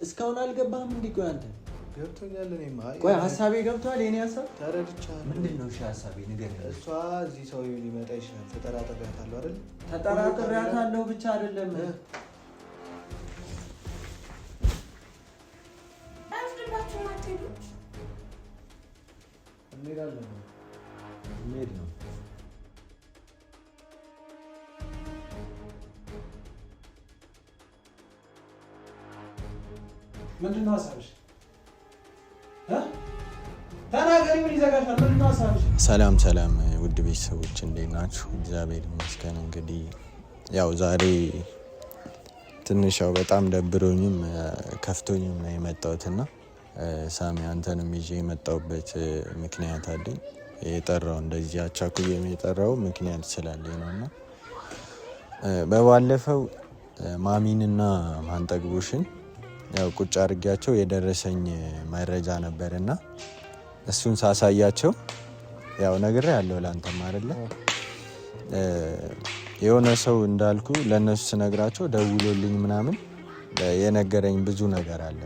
እስካሁን አልገባህም እንዴ? ቆይ አንተ ገብቶኛል። እኔማ ቆይ ሀሳቤ ገብቶሃል? የኔ ሀሳብ ተረድቻለሁ። ምንድን ነው? እሺ ሀሳቤ ንገረኝ። እሷ እዚህ ሰው ሊመጣ ይችላል። ተጠራጥሬያታለሁ አይደል? ተጠራጥሬያታለሁ ብቻ አይደለም። እንሄዳለን። እንሄድ ነው። ምንድን ነው ሀሳብሽ? ተናገሪ። ምን ይዘጋሻል? ምንድን ነው ሀሳብሽ? ሰላም ሰላም፣ ውድ ቤተሰቦች እንዴት ናችሁ? እግዚአብሔር ይመስገን። እንግዲህ ያው ዛሬ ትንሽ ያው በጣም ደብሮኝም ከፍቶኝም ነው የመጣሁት እና ሳሚ አንተንም ይዤ የመጣሁበት ምክንያት አለኝ። የጠራው እንደዚህ አቻኩዬ የጠራው ምክንያት ስላለኝ ነው እና በባለፈው ማሚንና ማንጠግቦሽን ያው ቁጭ አድርጊያቸው የደረሰኝ መረጃ ነበር እና እሱን ሳሳያቸው ያው ነግሬ ያለው ለአንተም አይደለ የሆነ ሰው እንዳልኩ ለእነሱ ስነግራቸው ደውሎልኝ ምናምን የነገረኝ ብዙ ነገር አለ።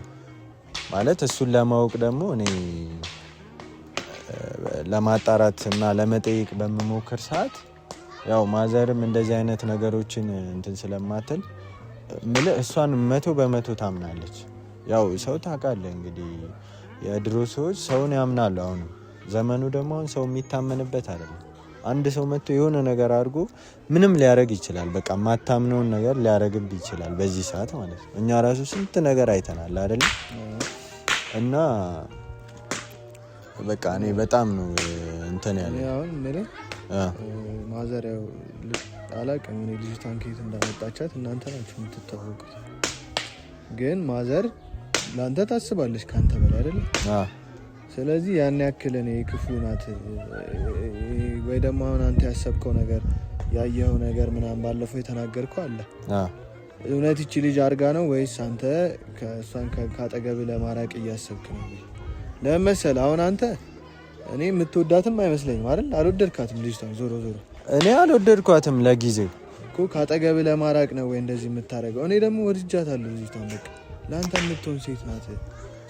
ማለት እሱን ለማወቅ ደግሞ እኔ ለማጣራት እና ለመጠየቅ በምሞክር ሰዓት ያው ማዘርም እንደዚህ አይነት ነገሮችን እንትን ስለማትል ምልህ እሷን 100% ታምናለች። ያው ሰው ታውቃለህ እንግዲህ የድሮ ሰዎች ሰውን ያምናሉ። አሁንም ዘመኑ ደግሞ አሁን ሰው የሚታመንበት አይደለም። አንድ ሰው መጥቶ የሆነ ነገር አድርጎ ምንም ሊያደርግ ይችላል። በቃ ማታምነውን ነገር ሊያደርግብ ይችላል በዚህ ሰዓት ማለት ነው። እኛ ራሱ ስንት ነገር አይተናል አይደለም? እና በቃ እኔ በጣም ነው እንትን ያለ አሁን የምልህ ማዘር ያው አላውቅም እኔ ልጅቷን ከየት እንዳመጣቻት እናንተ ናችሁ የምትታወቁት። ግን ማዘር ለአንተ ታስባለች ከአንተ በላይ አይደለ? ስለዚህ ያን ያክል እኔ ክፉ ናት ወይ ደግሞ አሁን አንተ ያሰብከው ነገር ያየኸው ነገር ምናምን ባለፈው የተናገርከው አለ። እውነት ይቺ ልጅ አድርጋ ነው ወይስ አንተ ከእሷን ካጠገብህ ለማራቅ እያሰብክ ነው? ለምን መሰለህ አሁን አንተ እኔ የምትወዳትም አይመስለኝም አይደል? አልወደድካትም ልጅቷን። ዞሮ ዞሮ እኔ አልወደድኳትም ለጊዜው እኮ ካጠገብህ ለማራቅ ነው ወይ እንደዚህ የምታደርገው? እኔ ደግሞ ወድጃታለሁ ልጅቷን። በቃ ለአንተ የምትሆን ሴት ናት።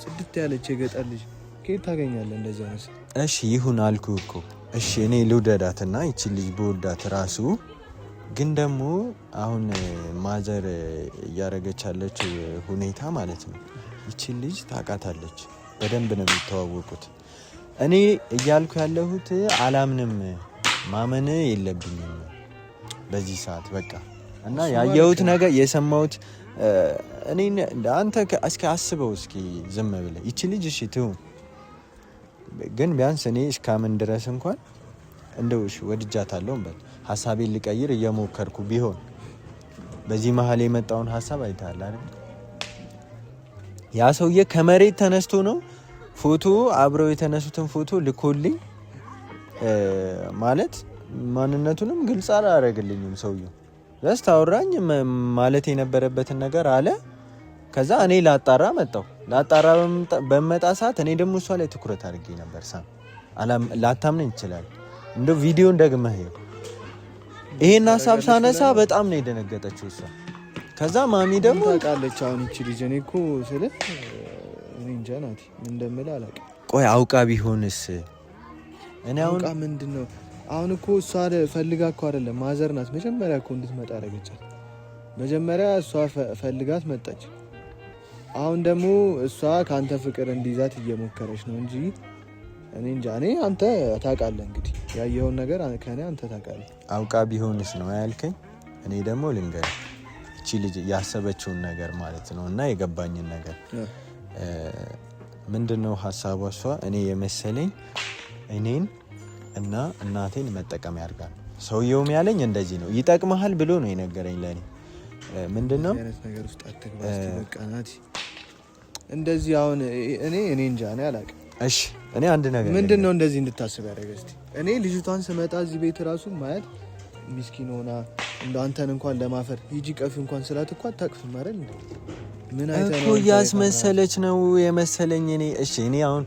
ጽድት ያለች የገጠር ልጅ ከየት ታገኛለህ እንደዚህ አይነት ሴት? እሺ ይሁን አልኩህ እኮ። እሺ እኔ ልውደዳትና ይቺ ልጅ ብወዳት ራሱ ግን ደግሞ አሁን ማዘር እያደረገች ያለችው ሁኔታ ማለት ነው፣ ይቺ ልጅ ታውቃታለች፣ በደንብ ነው የሚተዋወቁት። እኔ እያልኩ ያለሁት አላምንም፣ ማመን የለብኝም በዚህ ሰዓት በቃ። እና ያየሁት ነገር የሰማሁት እኔ አንተ እስኪ አስበው እስኪ ዝም ብለህ ይቺ ልጅ እሺ ትሁን፣ ግን ቢያንስ እኔ እስካምን ድረስ እንኳን እንደው እሺ ወድጃታለሁ እንበል፣ ሀሳቤን ልቀይር እየሞከርኩ ቢሆን በዚህ መሀል የመጣውን ሀሳብ አይተሃል አይደል? ያ ሰውዬ ከመሬት ተነስቶ ነው ፎቶ አብረው የተነሱትን ፎቶ ልኮልኝ፣ ማለት ማንነቱንም ግልጽ አላደረግልኝም ሰውየው። just አወራኝ፣ ማለት የነበረበትን ነገር አለ። ከዛ እኔ ላጣራ መጣሁ። ላጣራ በመጣ ሰዓት እኔ ደግሞ እሷ ላይ ትኩረት አድርጌ ነበር። ሳም ላታምነኝ ይችላል። እንደው ቪዲዮን ደግመህ ይሄን ሀሳብ ሳነሳ በጣም ነው የደነገጠችው እሷ። ከዛ ማሚ ደግሞ ታውቃለች። አሁን ይቺ ልጅ እኔ እኮ ስልህ እኔ እንጃ ናቲ ምን እንደምልህ አላውቅም። ቆይ አውቃ ቢሆንስ? እኔ አሁን አውቃ ምንድን ነው አሁን እኮ እሷ ፈልጋ እኮ አይደለም፣ ማዘር ናት መጀመሪያ እኮ እንድትመጣ አደረገቻት። መጀመሪያ እሷ ፈልጋት መጣች። አሁን ደግሞ እሷ ከአንተ ፍቅር እንዲይዛት እየሞከረች ነው እንጂ እኔ እንጃ። እኔ አንተ ታውቃለህ እንግዲህ ያየኸውን ነገር ከእኔ አንተ ታውቃለህ። አውቃ ቢሆንስ ነው ያልከኝ። እኔ ደግሞ ልንገርህ እቺ ልጅ ያሰበችውን ነገር ማለት ነው እና የገባኝን ነገር ምንድን ነው ሀሳቧ? እሷ እኔ የመሰለኝ እኔን እና እናቴን መጠቀም ያድርጋል። ሰውየውም ያለኝ እንደዚህ ነው፣ ይጠቅመሃል ብሎ ነው የነገረኝ። ለእኔ ምንድን ነው ነገር ውስጥ አትግባ እስኪ በቃ ናቲ። እንደዚህ አሁን እኔ እንጃ እኔ አላውቅም። እሺ እኔ አንድ ነገር ምንድን ነው እንደዚህ እንድታስብ ያደረገ? እስኪ እኔ ልጅቷን ስመጣ እዚህ ቤት ራሱ ማየት ሚስኪን ሆና እንደ አንተን እንኳን ለማፈር ሂጂ ቀፊ እንኳን ስላት እኮ አታቅፍም አይደል? ምን አይተህ ነው እኮ እያስመሰለች ነው የመሰለኝ እኔ። እሺ እኔ አሁን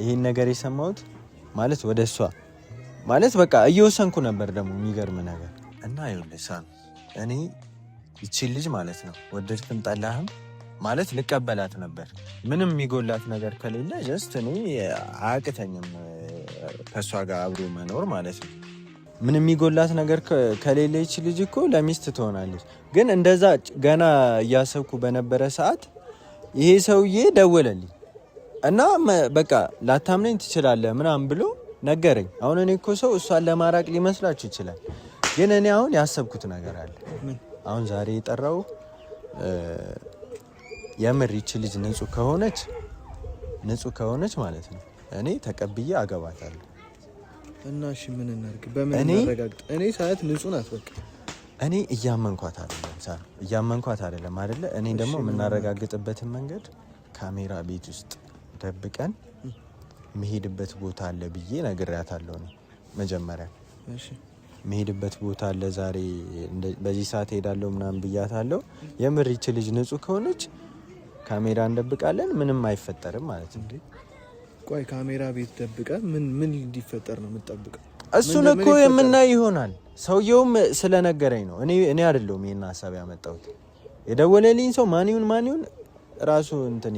ይሄን ነገር የሰማሁት ማለት ወደ እሷ ማለት በቃ እየወሰንኩ ነበር። ደግሞ የሚገርም ነገር እና ይኸውልህ ሳሚ፣ እኔ ይቺን ልጅ ማለት ነው ወደድክም ጠላህም ማለት ልቀበላት ነበር። ምንም የሚጎላት ነገር ከሌለ just እኔ አያቅተኝም ከእሷ ጋር አብሮ መኖር ማለት ነው። ምንም የሚጎላት ነገር ከሌለች ልጅ እኮ ለሚስት ትሆናለች። ግን እንደዛ ገና እያሰብኩ በነበረ ሰዓት ይሄ ሰውዬ ደወለልኝ እና በቃ ላታምነኝ ትችላለህ ምናምን ብሎ ነገረኝ። አሁን እኔ እኮ ሰው እሷን ለማራቅ ሊመስላችሁ ይችላል፣ ግን እኔ አሁን ያሰብኩት ነገር አለ። አሁን ዛሬ የጠራው የምር ይቺ ልጅ ንጹህ ከሆነች ንጹህ ከሆነች ማለት ነው እኔ ተቀብዬ አገባታለሁ። እና እሺ ምን እናድርግ? በምን እናረጋግጥ? እኔ ሳያት ንጹህ ናት። በቃ እኔ እያመንኳት አይደለም ሳ እያመንኳት አይደለም አይደለ? እኔ ደግሞ የምናረጋግጥበትን መንገድ ካሜራ ቤት ውስጥ ደብቀን መሄድበት ቦታ አለ ብዬ ነግሬያታለሁ። ነው መጀመሪያ መሄድበት ቦታ አለ ዛሬ በዚህ ሰዓት ሄዳለሁ ምናምን ብያታለሁ። የምር ይቺ ልጅ ንጹህ ከሆነች ካሜራ እንደብቃለን፣ ምንም አይፈጠርም ማለት ነው። ቆይ ካሜራ ቤት ደብቀ ምን ምን እንዲፈጠር ነው የምትጠብቀው? እሱን እኮ የምናይ ይሆናል። ሰውየውም ስለነገረኝ ነው። እኔ አይደለሁም ይሄን ሀሳብ ያመጣሁት። የደወለልኝ ሰው ማን ይሁን ማን ይሁን ራሱ እንትን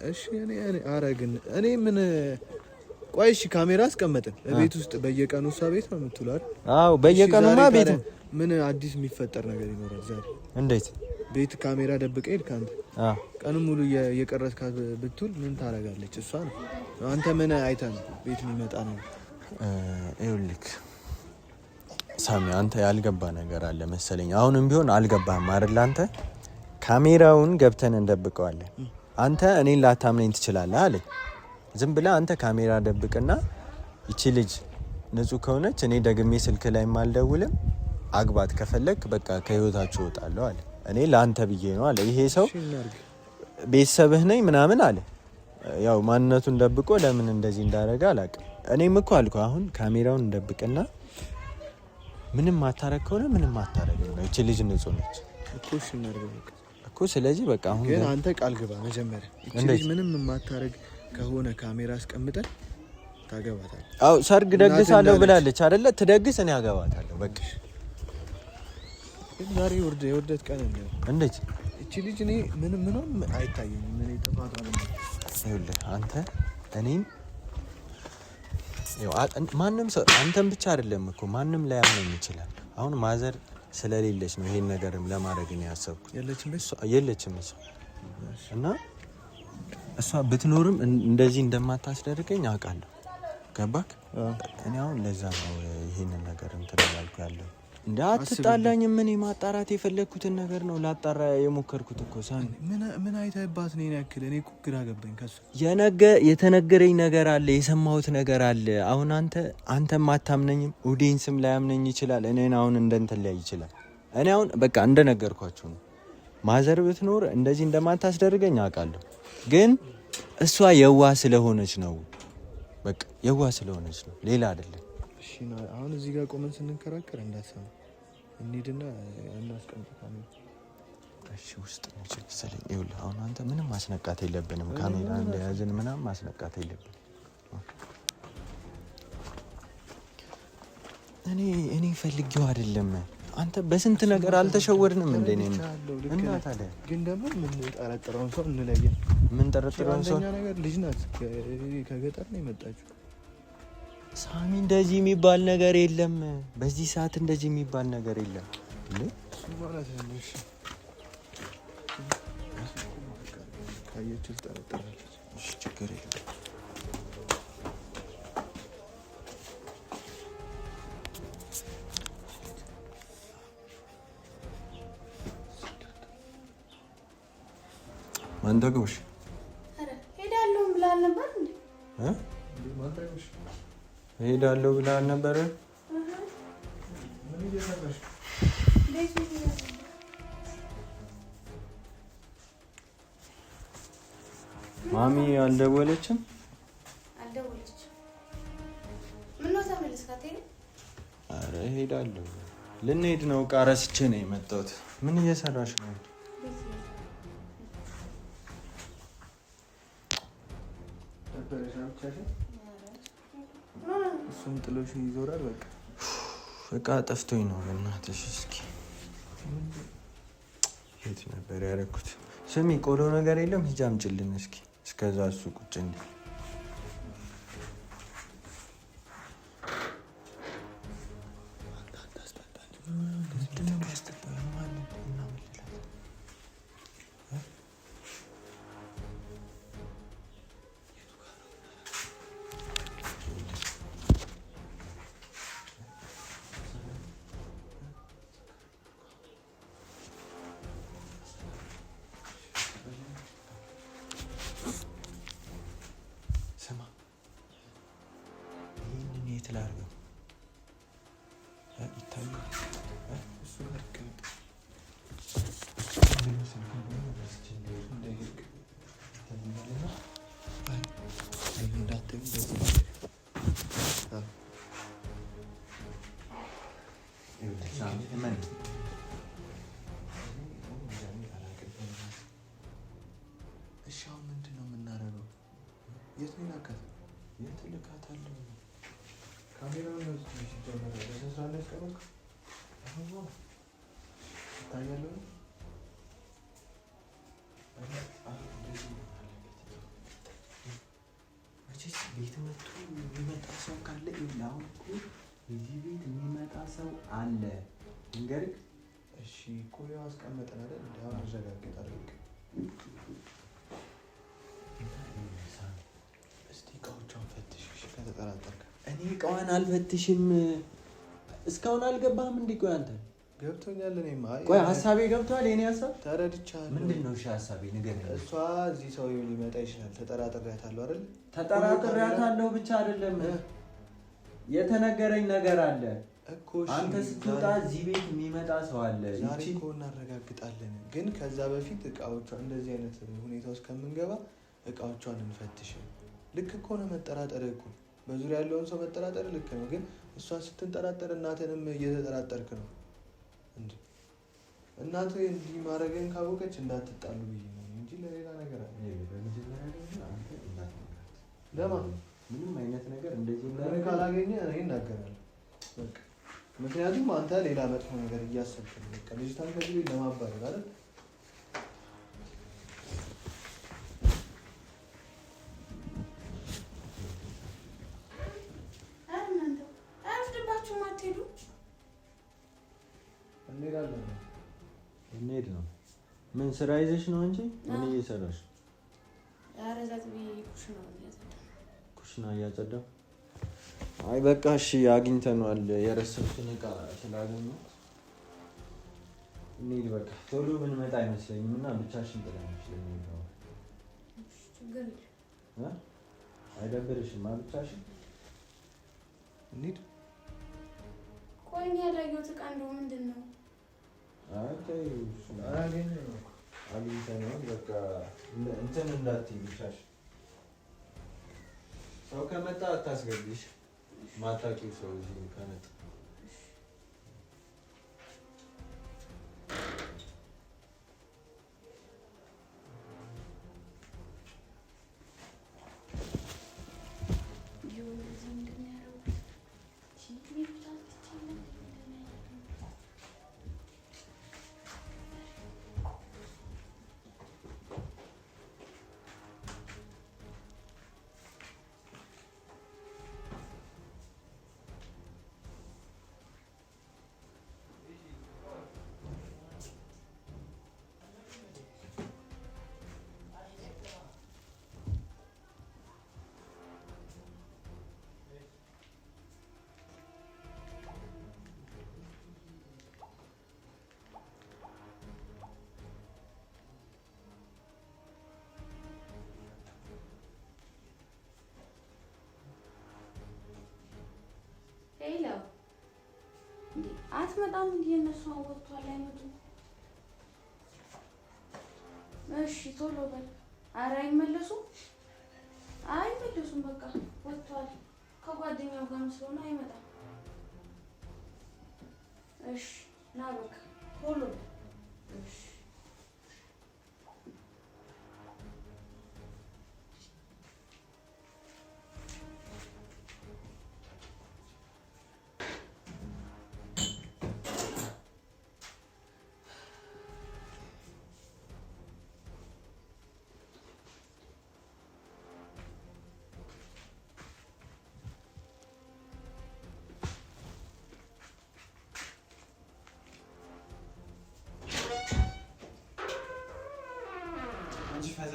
እሺ፣ እኔ ኧረ ግን እኔ ምን ቆይ፣ እሺ ካሜራ አስቀመጥን ቤት ውስጥ በየቀኑ እሷ ቤት ነው የምትውለው አይደል? አዎ በየቀኑማ ቤት ምን አዲስ የሚፈጠር ነገር ይኖራል ዛሬ? እንዴት ቤት ካሜራ ደብቀ ሄድክ አንተ ቀኑን ሙሉ እየቀረጽካት ብትውል ምን ታደርጋለች? እሷ ነው አንተ ምን አይተህ ነው ቤት የሚመጣ ነው? ይኸውልህ ሳሚ፣ አንተ ያልገባ ነገር አለ መሰለኝ። አሁንም ቢሆን አልገባህም አይደል? አንተ ካሜራውን ገብተን እንደብቀዋለን። አንተ እኔን ላታምነኝ ትችላለህ አለኝ። ዝም ብለህ አንተ ካሜራ ደብቅና ይቺ ልጅ ንጹህ ከሆነች እኔ ደግሜ ስልክ ላይ አልደውልም፣ አግባት ከፈለግ በቃ ከህይወታችሁ እወጣለሁ አለ። እኔ ለአንተ ብዬ ነው አለ። ይሄ ሰው ቤተሰብህ ነኝ ምናምን አለ። ያው ማንነቱን ደብቆ ለምን እንደዚህ እንዳደረገ አላውቅም። እኔም እኮ አልኩህ አሁን ካሜራውን እንደብቅና ምንም ማታረግ ከሆነ ምንም ማታረግ ነው። ይቺ ልጅ ንጹህ ነች እኮ። ስለዚህ በቃ አሁን ግን አንተ ቃል ግባ መጀመሪያ። ይቺ ልጅ ምንም የማታረግ ከሆነ ካሜራ አስቀምጠን ታገባታለህ። አዎ ሰርግ ደግሳለሁ ብላለች አይደለ? ትደግስ፣ እኔ አገባታለሁ። በቃ ግን ዛሬ የውርደት ቀን ነው። እንዴት እቺ ልጅ እኔ ምንም ምንም አይታየኝም። እኔ ጥፋቷ ይኸውልህ አንተ እኔም ማንም ሰው አንተም ብቻ አይደለም እኮ ማንም ላያምነኝ ይችላል። አሁን mother ስለሌለች ነው ይሄን ነገርም ለማድረግ ነው ያሰብኩት። የለችም እሷ እና እሷ ብትኖርም እንደዚህ እንደማታስደርገኝ አውቃለሁ። ገባክ? እኔ አሁን ለዛ ነው ይሄንን ነገር እንትን እያልኩ ያለው። እንደ አትጣላኝም። ምን ማጣራት የፈለግኩትን ነገር ነው ላጣራ የሞከርኩት እኮ ሳሚ። ምን አይተህባት ነው ያክል? እኔ እኮ ግራ ገባኝ። ከሱ የነገ የተነገረኝ ነገር አለ፣ የሰማሁት ነገር አለ። አሁን አንተም አታምነኝም፣ audience ም ላያምነኝ ይችላል። እኔን አሁን እንደ እንትን ላይ ይችላል። እኔ አሁን በቃ እንደነገርኳችሁ ነው። mother ብትኖር እንደዚህ እንደማታስደርገኝ አውቃለሁ፣ ግን እሷ የዋህ ስለሆነች ነው። በቃ የዋህ ስለሆነች ነው፣ ሌላ አይደለም። እሺ አሁን እዚህ ጋር ቆመን ስንከራከር እንዳትሰማ እንሂድና እናስቀምጥ ካሜራ። እሺ ውስጥ ነች መሰለኝ። ይኸውልህ አሁን አንተ ምንም ማስነቃት የለብንም። ካሜራ እንደያዝን ምናምን ማስነቃት የለብንም። እኔ ፈልጌው አይደለም። አንተ በስንት ነገር አልተሸወድንም እንደ እኔ እና ታዲያ ግን ደግሞ የምንጠረጥረውን ሰው እንለየ። የምንጠረጥረውን ሰው አንደኛ ነገር ልጅ ናት፣ ከገጠር ነው የመጣችው። ሳሚ እንደዚህ የሚባል ነገር የለም። በዚህ ሰዓት እንደዚህ የሚባል ነገር የለም። ችግር የለም። ማን ጠግቦሽ? ሄዳለሁ ብላ አልነበር እንዴ? እሄዳለሁ ብላ አልነበረ? ማሚ አልደወለችም? አልደወለችም። ምነው ተመለስክ? አትሄድም? ኧረ እሄዳለሁ። ልንሄድ ነው። ዕቃ ረስቼ ነው የመጣሁት። ምን እየሰራሽ ነው? እሱም ጥሎሽ ይዞራል። በቃ እቃ ጠፍቶኝ ነው። በእናትሽ እስኪ የት ነበር ያደረኩት? ስሚ ቆሎ ነገር የለም ሂጂ አምጪልን እስኪ። እስከዛ እሱ ቁጭ እንዲል ስማ፣ ይህንን የት ላድርገው? ይታያል። እሱ ጋር ይቀመጥ። እሺ አሁን ምንድን ነው የምናደርገው? የት ነው የላካት? የት እልካታለሁ? ካሜራውን ነው ሲጀመር በስነ ስርዓት ነው ያስቀመጥከው? ይታያል። መቼስ ቤት መጥቶ የሚመጣ ሰው ካለ አሁን እኮ እዚህ ቤት የሚመጣ ሰው አለ። ልንገርህ። እሺ እኮ ያው አስቀመጠን አይደል? እንደ አሁን ይረጋገጣል። እስቲ እቃዎቿን ፈትሽ ከተጠራጠርክ። እኔ እቃዋን አልፈትሽም። እስካሁን አልገባህም እንዴ? ቆይ አንተ ገብቶኛል። እኔማ ቆይ ሀሳቤ ገብቶሃል? የኔ ሀሳብ ተረድቻለሁ። ምንድን ነው? እሺ ሀሳቤ ንገረኝ። እሷ እዚህ ሰው ሊመጣ ይችላል። ተጠራጥሬያታለሁ አይደል? ተጠራጥሬያታለሁ ብቻ አይደለም የተነገረኝ ነገር አለ እኮ። አንተ ስትወጣ እዚህ ቤት የሚመጣ ሰው አለ። ዛሬ እኮ እናረጋግጣለን። ግን ከዛ በፊት እቃዎቿ እንደዚህ አይነት ሁኔታ ውስጥ ከምንገባ እቃዎቿን እንፈትሽ። ልክ እኮ ነው መጠራጠር እኮ በዙሪያ ያለውን ሰው መጠራጠር ልክ ነው። ግን እሷን ስትንጠራጠር እናትንም እየተጠራጠርክ ነው እንዴ? እናትህ እንዲህ ማድረግህን ካወቀች እንዳትጣሉ ብዬ ነው እንጂ ለሌላ ነገር አለ። ለማን ምንም አይነት ነገር እንደዚህ ካላገኘ እኔ እናገራለሁ። በቃ ምክንያቱም አንተ ሌላ መጥፎ ነገር እያሰብክ ነው። በቃ ልጅቷን ከዚህ ቤት ለማባረር አይደል? አያርፍድባችሁም? አትሄዱ? እንሄዳለን። እንሄድ ነው። ምን ስራ ይዘሽ ነው እንጂ ምን እየሰራሽ? ኧረ እዛ ኩሽና ኩሽና እያጸዳሁ። አይ በቃ እሺ፣ አግኝተነዋል። የረሳሁትን እቃ ስላገኘሁት እንሂድ በቃ። ቶሎ ብንመጣ አይመስለኝም እና ብቻሽን ጥለንሽ ለሚሄድ ነው። አይደብርሽም? ብቻሽን እንሂድ። ቆይ እኔ ያላየሁት እቃ እንደው ምንድን ነው? አይ ተይው፣ እሱን አግኝተነዋል። በቃ እንትን እንዳትዪ ብቻሽን። ሰው ከመጣ አታስገቢሽ። ማታውቂው ሰው እዚህ ከመጣ Hello እንዴ፣ አትመጣም? እንዴ እነሱ ወጥቷል፣ አይመጡም። እሺ ቶሎ በል። ኧረ አይመለሱም፣ አይመለሱም። በቃ ወጥቷል፣ ከጓደኛው ጋርም ስለሆነ አይመጣም። እሺ ና በቃ ቶሎ በል። እሺ አንቺ ፈዛ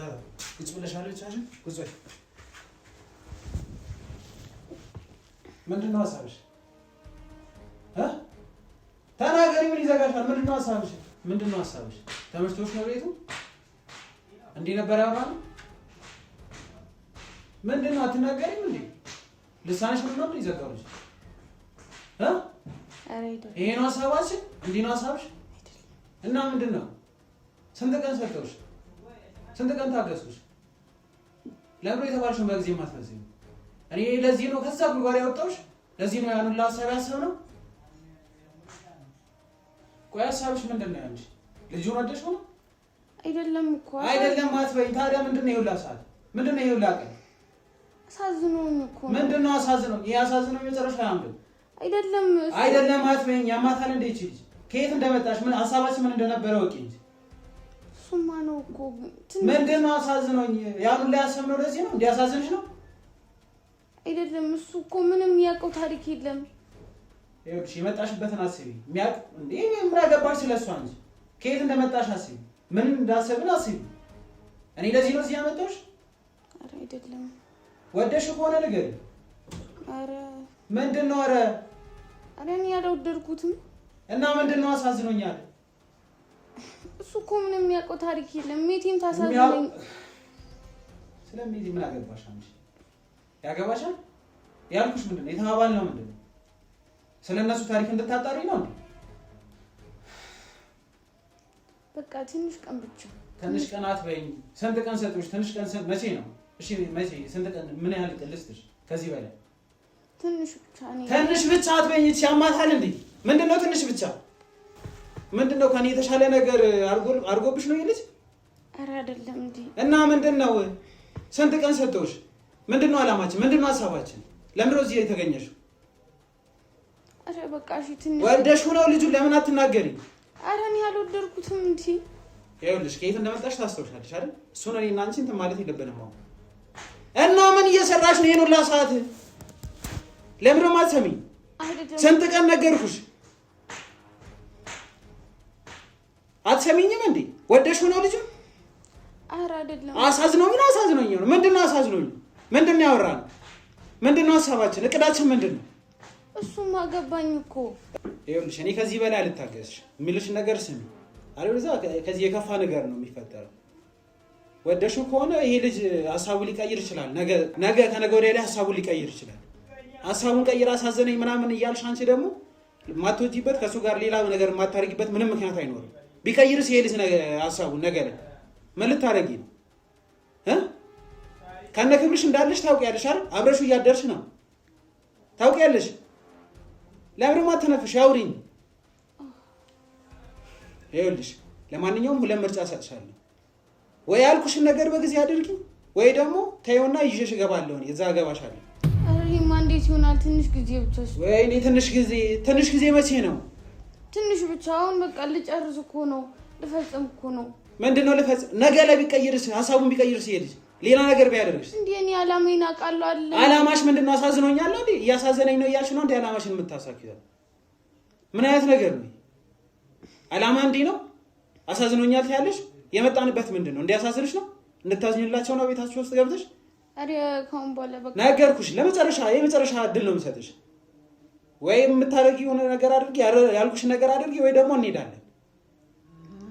ቁጭ ብለሻል። ብቻሽን ቁጭ በይ። ምንድን ነው ሀሳብሽ? ተናገሪ። ምን ይዘጋሻል? ምንድን ነው ሀሳብሽ? ምንድን ነው ሀሳብሽ? ተመችቶሽ ነው ቤቱ? እንዲህ ነበር ያወራነው? ምንድን ነው አትናገሪም እንዴ? ልሳንሽ ምን ነው ይዘጋው? ይሄ ነው ሀሳባችን? እንዲህ ነው ሀሳብሽ? እና ምንድን ነው? ስንት ቀን ሰጠሁሽ? ስንት ቀን ታገስኩሽ? ለምን የተባልሽውን በጊዜ የማትፈጽሚው? እኔ ለዚህ ነው ከዛ ጉድጓድ ያወጣሁሽ። ለዚህ ነው ያን ሁላ ሀሳብ ያሰብነው። ቆይ ሀሳብሽ ምንድን ነው? ያንቺ ልጁን ወደሽ ነው? አይደለም እኮ አይደለም አትበይኝ። ታዲያ ምንድን ነው ይሁላ ሰዓት? ምንድን ነው ይሁላ ቀን? አሳዝኖኝ እኮ ነው። ምንድን ነው አሳዝኖኝ? ይሄ አሳዝኖኝ መጨረሻ አያምርም። አይደለም አይደለም አትበይኝ። ያማታል እንደ ይቺ ልጅ ከየት እንደመጣሽ ምን ሀሳባችን ምን እንደነበረ ወቂ እንጂ። እሱማ ነው እኮ። ምንድን ነው አሳዝኖኝ? ያን ሁላ ያሰብነው ለዚህ ነው? እንዲያሳዝንሽ ነው? አይደለም እሱ እኮ ምንም የሚያውቀው ታሪክ የለም። ይኸውልሽ የመጣሽበትን አስቢ። የሚያውቅ እንዴ ምን አገባሽ ስለሷ እንጂ ከየት እንደመጣሽ አስቢ። ምን እንዳሰብን አስቢ። እኔ ለዚህ ነው እዚህ ያመጣሁሽ? ኧረ አይደለም። ወደሽ ከሆነ ንገሪኝ። ኧረ ምንድን ነው? ኧረ ኧረ እኔ አልወደድኩትም። እና ምንድን ነው አሳዝኖኛል? እሱ እኮ ምንም የሚያውቀው ታሪክ የለም። ሜቲም ታሳዝነኝ። ስለሜቲ ምን አገባሽ አንቺ? ያገባሻል ያልኩሽ ምንድን ነው የተባባልነው ምንድን ነው? ስለ እነሱ ታሪክ እንድታጣሪ ነው እንዴ? በቃ ትንሽ ቀን ብቻ። ትንሽ ቀን አትበይኝ። ስንት ቀን ሰጥሽ? ትንሽ ቀን መቼ ነው? እሺ መቼ? ስንት ቀን? ምን ያህል ቀን ልስጥሽ? ከዚህ በላይ ትንሽ ብቻ። እኔ ትንሽ ብቻ አትበይኝ። ያማታል እንዴ? ምንድን ነው ትንሽ ብቻ? ምንድን ነው ከእኔ የተሻለ ነገር አድርጎብሽ ነው ይልጅ? ኧረ አይደለም እንዴ። እና ምንድን ነው? ስንት ቀን ሰጠሁሽ? ምንድን ነው አላማችን? ምንድን ነው ሀሳባችን? ለምንድን ነው እዚህ የተገኘሽው? ኧረ በቃ እሺ ትንሽ ወደሽው ነው ልጁን ለምን አትናገሪ? ኧረ እኔ አልወደድኩትም እንዴ። ይኸውልሽ ከየት እንደመጣሽ ታስታውሻለሽ አይደል? እሱን እኔና አንቺ እንትን ማለት የለብንም አሁን። እና ምን እየሰራሽ ነው ይሄን ሁላ ሰዓት? ለምን ነው የማትሰሚኝ? ስንት ቀን ነገርኩሽ፣ አትሰሚኝም እንዴ? ወደሽው ነው ልጁን? ኧረ አይደለም። አሳዝኖኝ ነው አሳዝኖኝ ነው። ምንድን ነው አሳዝኖኝ? ምንድን ነው ያወራነው? ምንድን ነው ሀሳባችን? እቅዳችን ምንድን ነው? እሱማ ገባኝ እኮ። ይኸውልሽ እኔ ከዚህ በላይ አልታገስሽ። የሚልሽን ነገር ስሚ፣ አለበለዚያ ከዚህ የከፋ ነገር ነው የሚፈጠረው። ወደሽው ከሆነ ይሄ ልጅ ሀሳቡን ሊቀይር ይችላል። ነገ ነገ ከነገ ወዲያ ላይ ሀሳቡን ሊቀይር ይችላል። ሀሳቡን ቀይር አሳዘነኝ ምናምን እያልሽ አንቺ ደግሞ የማትወጂበት ከእሱ ጋር ሌላ ነገር የማታደርጊበት ምንም ምክንያት አይኖርም። ቢቀይርስ ይሄ ልጅ ሀሳቡን ነገ ላይ ምን ልታደርጊ ነው? ከነ ክብርሽ እንዳለሽ ታውቂያለሽ አይደል? አብረሽው እያደርሽ ነው ታውቂያለሽ። ለምን አትነፍሽ? አውሪኝ። ይኸውልሽ ለማንኛውም ሁለት ምርጫ እሰጥሻለሁ። ወይ ያልኩሽን ነገር በጊዜ አድርጊ፣ ወይ ደግሞ ተይውና ይዤሽ እገባለሁ። እኔ እዛ እገባሻለሁ። ኧረ ይሄማ እንዴት ይሆናል? ትንሽ ጊዜ ብቻ። ወይኔ ትንሽ ጊዜ፣ ትንሽ ጊዜ መቼ ነው? ትንሽ ብቻ። አሁን በቃ ልጨርስ እኮ ነው፣ ልፈጽም እኮ ነው። ምንድን ነው ልፈጽም? ነገ ላይ ቢቀይርስ፣ ሀሳቡን ቢቀይርስ፣ ይሄ ልጅ ሌላ ነገር ቢያደርግስ? እንዴ እኔ አላማዬን አውቃለሁ አይደል? አላማሽ ምንድን ነው? አሳዝኖኛል እንዴ? እያሳዘነኝ ነው እያልሽ ነው እንዴ አላማሽን የምታሳኪው? ምን አይነት ነገር ነው? አላማ እንዲህ ነው? አሳዝኖኛል ትያለሽ? የመጣንበት ምንድን ነው? እንዲያሳዝንሽ ነው? እንድታዝኝላቸው ነው ቤታችሁ ውስጥ ገብተሽ? ኧረ ከአሁን በኋላ በቃ ነገርኩሽ። ለመጨረሻ የመጨረሻ እድል ነው የምሰጥሽ። ወይ የምታደርጊው የሆነ ነገር አድርጊ፣ ያልኩሽ ነገር አድርጊ፣ ወይ ደግሞ እንሄዳለን።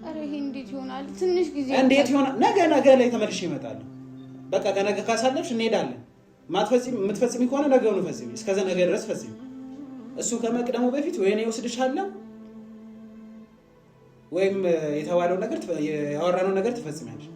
ኧረ ይሄ እንዴት ይሆናል? ትንሽ ጊዜ እንዴት ይሆናል? ነገ ነገ ላይ ተመልሼ እመጣለሁ። በቃ ከነገ ካሳለፍሽ እንሄዳለን። የምትፈጽሚ ከሆነ ነገውኑ ፈጽሚ፣ እስከዛ ነገ ድረስ ፈጽሚ። እሱ ከመቅደሙ በፊት ወይ እኔ እወስድሻለሁ ወይም የተባለውን ነገር ያወራነውን ነገር ትፈጽሚያለሽ።